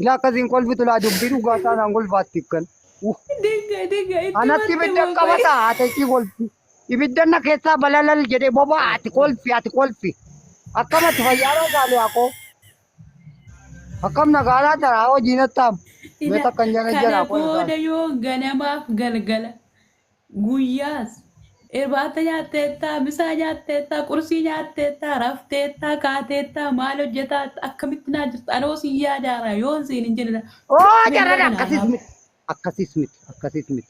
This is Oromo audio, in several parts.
Ilaa akkasiin kolfitu laa dubbii dhugaa taanaan kolfaatti akkan. Dinga dinga itti Anatti marte ibidda moo qoy. qabata haati ishii kolfi. Ibidda na keessaa balalal jedhee boba'a ati kolfi ati kolfi. Akkamatti fayyaadhaa saalee haqoo. Akkam nagaalaa taraa hojii nattaam. Mee Ila takkan jala kana jala qoy booda yoo ganamaaf galgala guyyaas irbaata nyaatteettaa, misaa nyaatteettaa, qursii nyaatteettaa, rafteettaa, kaateettaa, maal hojjetaa, akkamitti naa jirta, anoo sin yaadaara yoon siin hin jedhina. Oo Mee jarana kana akkasis arraaba. miti. Akkasis miti. Akkasis miti.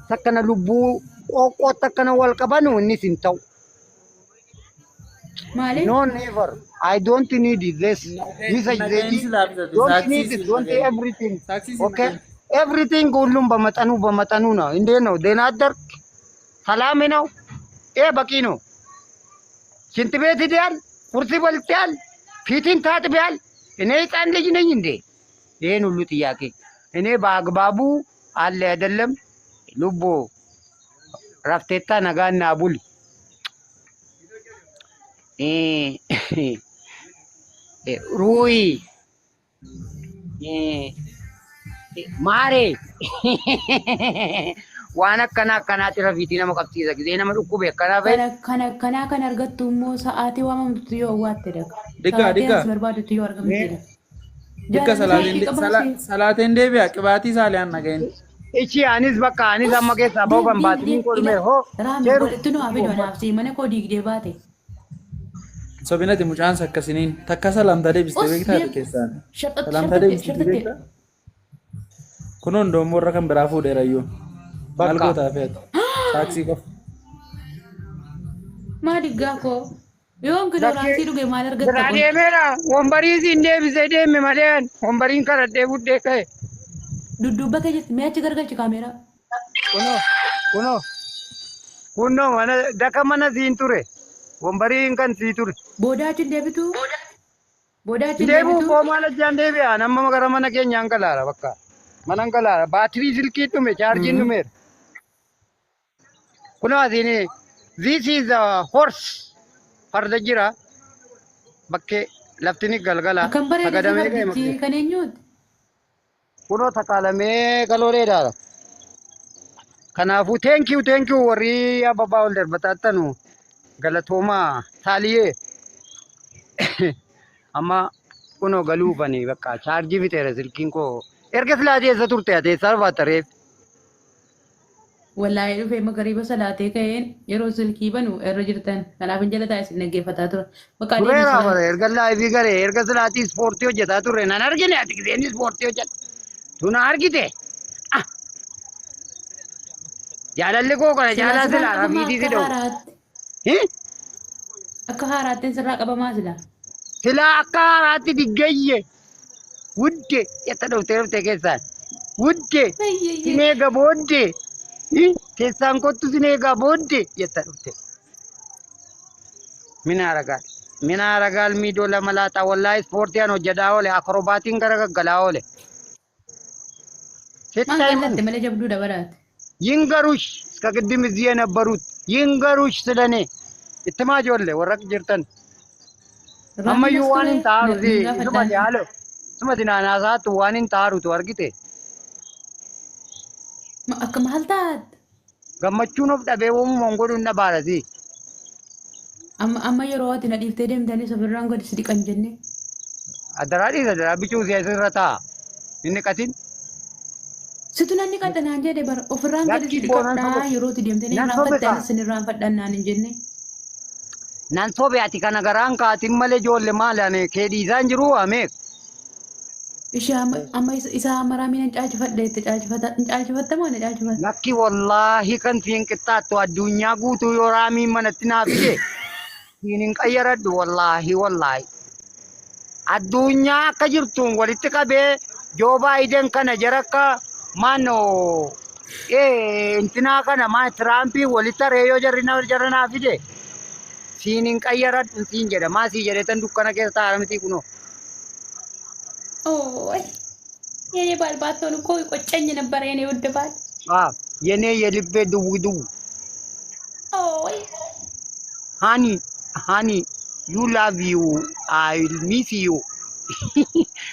Takkana lubbuu qooqqootti akkana wal qabanu innis hin ta'u. Maaliif? No, never. I don't need this. This is Nageen si laabsate. Don't Saaksii need si it. Don't nageen. everything. Saaksii si Okay. nageen. Everything ሁሉም በመጠኑ በመጠኑ ነው። እንዴት ነው? ደህና አደርክ? ሰላም ነው? ይሄ በቂ ነው። ሽንት ቤት ሂደሃል? ቁርስ በልተሃል? ፊትን ታጥበሃል? እኔ ህፃን ልጅ ነኝ እንዴ? ይሄን ሁሉ ጥያቄ እኔ በአግባቡ አለ አይደለም ልቦ ረፍቴታ ነጋና ቡል ሩይ maaree waan akkana akkanaatti rafiitii nama qabsiisa gisee nama dhukkube akkanaa fa'i Kana kana kanaa kan argattu immoo sa'aatii waamamtutti yoo awwaatte dhaqa. Dikka Sa'aatii dikka. as barbaadutti yoo argamte dhaqa. Dikka Jaalala shakkii qabaasi. salaateen deebi'a qibaatii saaliyaan nageen. Ichi anis bakka anis Us amma keessaa ba'uu deem kan deem baatiriin deem koo ila dhumeera hoo raame seeru walitti nu haa fidu anaaf sii mana koo diigdee baate. Sobinati mucaan sakkasiniin takka salaamtaa deebistee Us beektaa deem keessaan. sharxatte Salaamtaa sharxatte deebistee sharxatte. beektaa? Kunoon doommoo irra kan biraa fuudheerayyuu. Maal bakka gootaa fe'atu? Saaksii qofa. Maali gaakoo? Yoon lakkee kiloraaksii dhuge maal argatta biraa qoy? deemeera wombarii siin deebisee deeme malee ani wombariin karadhee buddee ka'e Dudduuba kee jirti mee achi gargalchi kaameeraa. kunoo kunoo kunoo mana daka mana siin ture wombariin kan sii ture. Booda achi hin deebituu? Booda achi hin Deebi'u deebituu? koo maal ajjaan deebi'a nama gara mana keenyaan galaara bakka manan galaara baatirii silkii dhume chaarjiin dhumeera. Kunoo asiin this is a horse farda jira bakkee lafti ni galgala Akkam bareeda si sagadamee ka'e fardichi makkee. kan eenyuuti? Kunoo takaalamee galooleedha. Kanaafuu thank you thank you warri ababaa ol darbatattanu galatoomaa taaliyee amma kunoo galuufani bakka chaarjii fixeera silkiin koo erga silaa eessa turte ati eessaa baatta reef. Wallaahi dhufee magariiba salaatee ka'een yeroo silkii banu irra jirtan. Kanaaf hin jala taa'e isin dhaggeeffataa tura. Bakka adeemi Tureera silaa. bara erga laayivii garee erga silaatii ispoortii hojjetaa turre nan argine ati giseen ispoortii hojjeta. Tu na argite. Ah, Jaalalli koo kana Silaa jaalaa sirraan silaa qabamaa rafiitii akka si dha'u. haaraatti. Hi? Akka haaraatti sirraa qabamaa silaa. Silaa akka haaraatti diggayye. Wudde jetta dhuftee dhuftee keessaan. Wudde sin eega booddee. Hi? Keessaan kottu sin eegaa booddee jetta dhufte. Mina aragaal. Mina aragaal miidhoo lama laataa wallaahi ispoortii an hojjedhaa oole akrobaatiin gara gaggalaa oole. Maan Sitti himan gallatte malee jabduu dabalaate. ይንገሩሽ እስከ ቅድም እዚህ የነበሩት ይንገሩሽ ስለኔ itti ijoollee warra jirtan Raamiin ammayyuu as waan ture hin taaru nan isumati gaafadhaan. haalo isumati naanaasaattu waan hin taarutu argite Akka maal taate? gammachuun of dhabee uumamuun godhuun na baarasi. Amma amma yeroo ati na dhiiftee deemtanii safirraan gadi si dhiqan jenne. Adaraa dhiisa adaraa bicuu si'a irra taa'a. Inni qatin Situ nan dhiqadha naan jedhe bara ofirraan gadi si lakkii boo nan dhiqadhaa sobe yeroo ati deemtanii nan sobe irraanfatte kaa anis sin irraanfadhaan naan hin jenne. nan sobe ati kana garaan kaatin malee ijoollee maali ani kee dhiisaan jiruu ameek. Ishee amma amma isa amma raamiin hin caalchifadha jette caalchifata hin caalchifatta moo hin caalchifatta? Lakki wallaahi kan siin qixxaattu addunyaa guutuu yoo raamiin manatti naa fide siin hin qayyaradhu wallaahi wallaahi. Addunyaa akka jirtuun walitti qabee Joo Baayiden kana jara akka maannoo intinaa kana maa Tiraampii walitti haree yoo jarri na jara naa fide siin hin qayyaradhu siin jedha maa sii jedhee tan dukkana keessa taa'aa miti kunoo. ኦይ የኔ ባል ባትሆን እኮ ይቆጨኝ ነበረ የኔ ውድ ባል። የኔ የልቤ ድው ድው ኦይ honey honey you love you I miss you.